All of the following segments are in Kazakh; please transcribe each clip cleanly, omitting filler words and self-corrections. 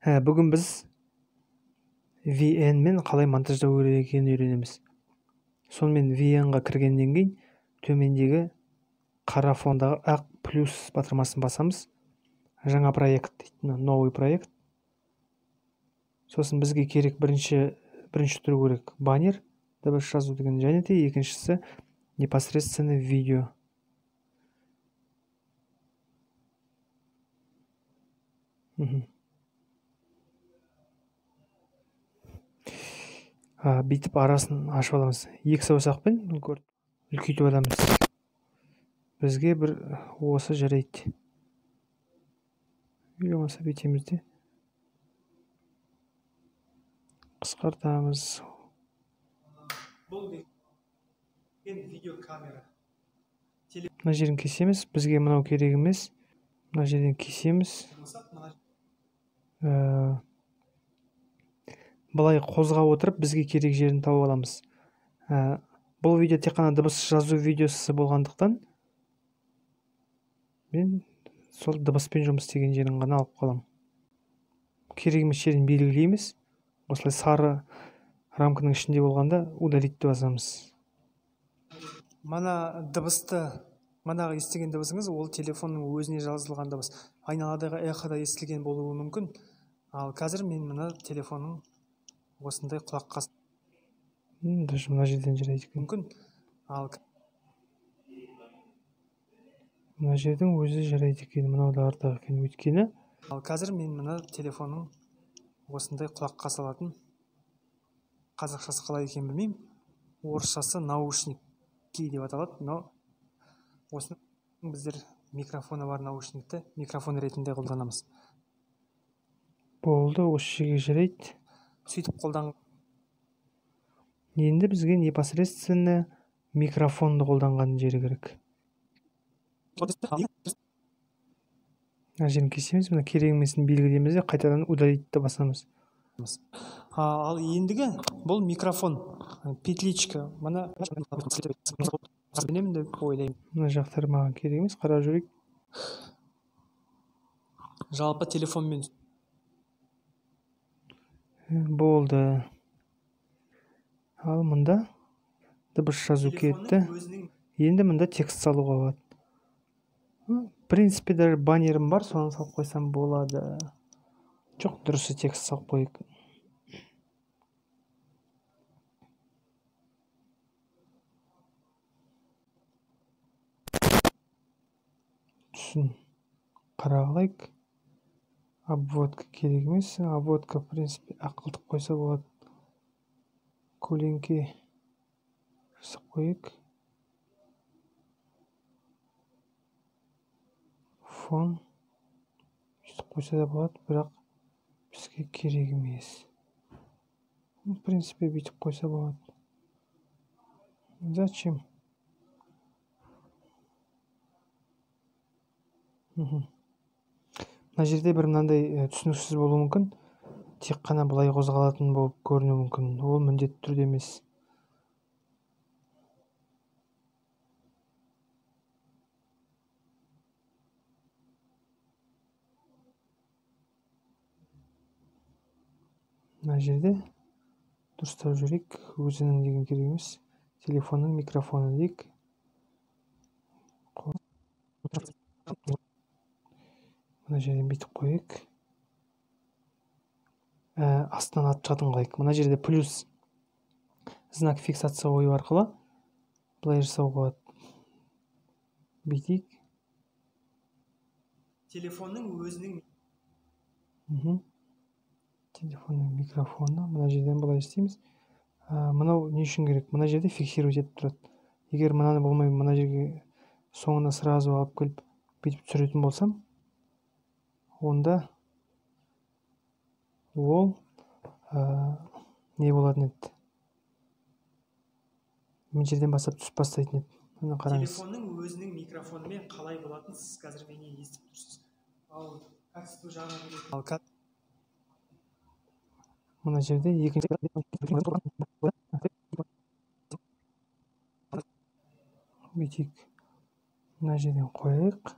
Бүгін біз VN мен қалай монтаждау керек екенін үйренеміз. Сонымен VN-ға кіргеннен кейін төмендегі қара фондағы ақ плюс батырмасын басамыз. Жаңа проект дейді, новый проект. Сосын бізге керек бірінші түрі керек баннер, дыбыс жазу деген, және де екіншісі непосредственно видео. Бүйтіп арасын ашып аламыз. Екі саусақпен үлкейтіп аламыз. Бізге бір осы жарайды. Или болмаса бүйтеміз де қысқартамыз. Бұл деген видеокамера. Мына жерін кесеміз. Бізге мынау керек емес. Мына жерден кесеміз. Былай қозғап отырып бізге керек жерін тауып аламыз. Бұл видео тек қана дыбыс жазу видеосы болғандықтан мен сол дыбыспен жұмыс істеген жерін ғана алып қаламын. Керек емес жерін белгілейміз. Осылай сары рамканың ішінде болғанда удалить деп басамыз. Мана дыбысты, манағы естіген дыбысыңыз ол телефонның өзіне жазылған дыбыс. Айналадағы эхода естілген болуы мүмкін. Ал қазір мен мына телефонның осындай құлаққа даже мына жерден жарайды екен. Мүмкін. Ал мына жердің өзі жарайды екен, мынау да артық екен, өйткені ал қазір мен мына телефонның осындай құлаққа салатын, қазақшасы қалай екенін білмеймін, орысшасы наушники деп аталады. Мынау осыны біздер микрофоны бар наушникті микрофон ретінде қолданамыз. Болды, осы жерге жарайды. Сөйтіп қолдан. Енді бізге непосредственно микрофонды қолданған жері керек. Мына жерін кесеміз, мына керек емесін белгілейміз де қайтадан удалить-ті басамыз. Ал ендігі бұл микрофон, петличка. Мына білемін деп ойлаймын. Мына жақтар маған керек емес, қарап жүрейік. Жалпы телефонмен болды. Ал мында дыбыс жазу кетті. Енді мында текст салуға болады. В принципе, даже баннерім бар, соны салып қойсам болады. Жоқ, дұрысы текст салып қояйық. Түсін қарағылайық. Обводка керек емес. Обводка, в принципе, ақылтып қойса болады. Көлеңке жасап қояйық. Фон өйтіп қойса да болады, бірақ бізге керек емес. В принципе, бүйтіп қойса болады. Зачем? Мына жерде бір мынандай түсініксіз болуы мүмкін. Тек қана былай қозғалатын болып көрінуі мүмкін. Ол міндетті түрде емес. Мына жерде дұрыстап жүрейік. Өзінің деген керек емес. Телефонның микрофоны дейік. Мына жерден бүйтіп қояйық. Астынан атып шығатын қылайық. Мына жерде плюс знак фиксация қою арқылы былай жасауға болады. Бүйтейік. Телефонның өзінің телефонның микрофоны. Мына жерден былай істейміз. Мынау не үшін керек? Мына жерде фиксировать етіп тұрады. Егер мынаны болмай мына жерге соңына сразу алып келіп бүйтіп түсіретін болсам, онда ол не болатын еді? Мына жерден бастап түсіп бастайтын еді. Мына қараңыз. Телефонның өзінің микрофонымен қалай болатын сіз қазір мені естіп тұрсыз. Ал качество жағынан келетін мына жерде екінші бүйтейік. Мына жерден қояйық.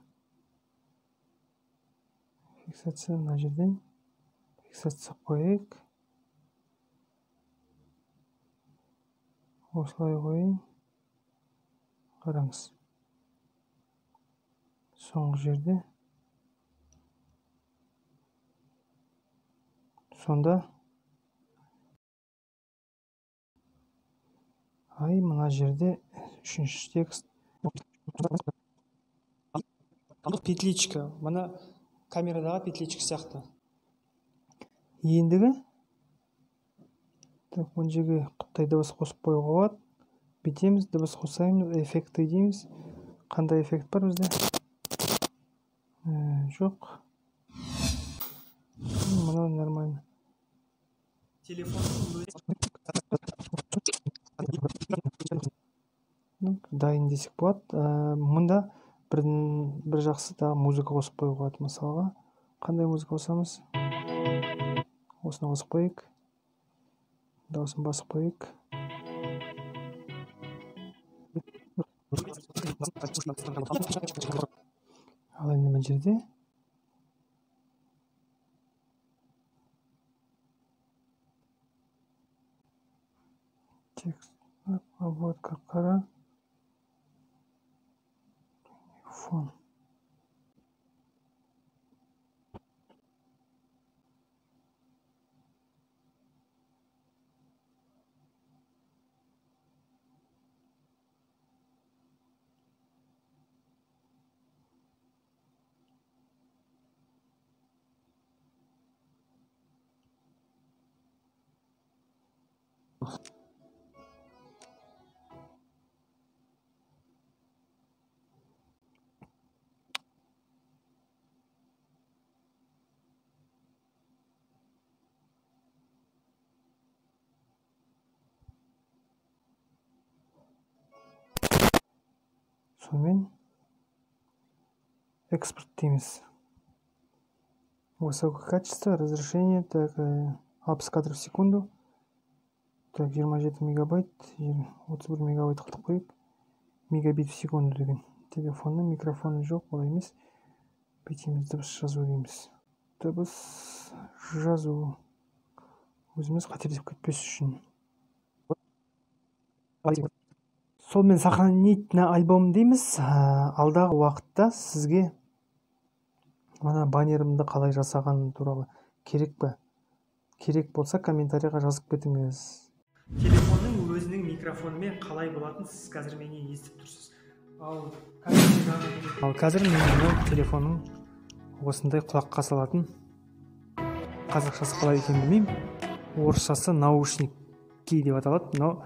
Фиксация мына жерден. Фиксация қояйық. Осылай қояйын. Қараңыз. Соңғы жерде. Сонда ай мына жерде үшінші текст. Петличка. Мына камерадағы петличка сияқты. Ендігі так, мына жерге құттай дыбыс қосып қоюға болады. Бүйтеміз, дыбыс қосаймыз, эффекті дейміз. Қандай эффект бар бізде? Жоқ. Мынау нормально. Дайын десек болады. Мұнда бір жақсы тағы музыка қосып қоюға болады. Мысалға, қандай музыка қосамыз? Осыны қосып қояйық. Дауысын басып қояйық. Ал енді мына жерде текст, обводка қара, фон. Сонымен экспорт дейміз. Высокое качество, разрешение, так, 60 кадров в секунду. Так, 27 мегабайт, 31 мегабайт қылып қойып, мегабит в секунду деген. Телефонның микрофоны жоқ, олай емес. Бүйтеміз, дыбыс жазу дейміз. Дыбыс жазу. Өзіміз қателесіп кетпес үшін. Сонымен сохранить на альбом дейміз. Алдағы уақытта сізге мына баннерімді қалай жасағаным туралы керек пе? Керек болса комментарийға жазып кетіңіз. Телефонның өзінің микрофонымен қалай болатын сіз қазір менен естіп тұрсыз. Ал қазір мен мынау телефонның осындай құлаққа салатын, қазақшасы қалай екенін білмеймін, орысшасы наушники деп аталады. Мынау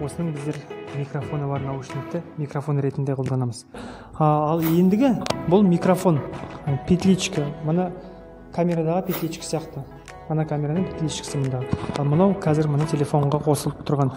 осының біздер микрофоны бар наушникті микрофон ретінде қолданамыз. Ал ендігі бұл микрофон, петличка, мына камерадағы петличка сияқты. Ана камераның петличкасы мында. Ал мынау қазір мына телефонға қосылып тұрған.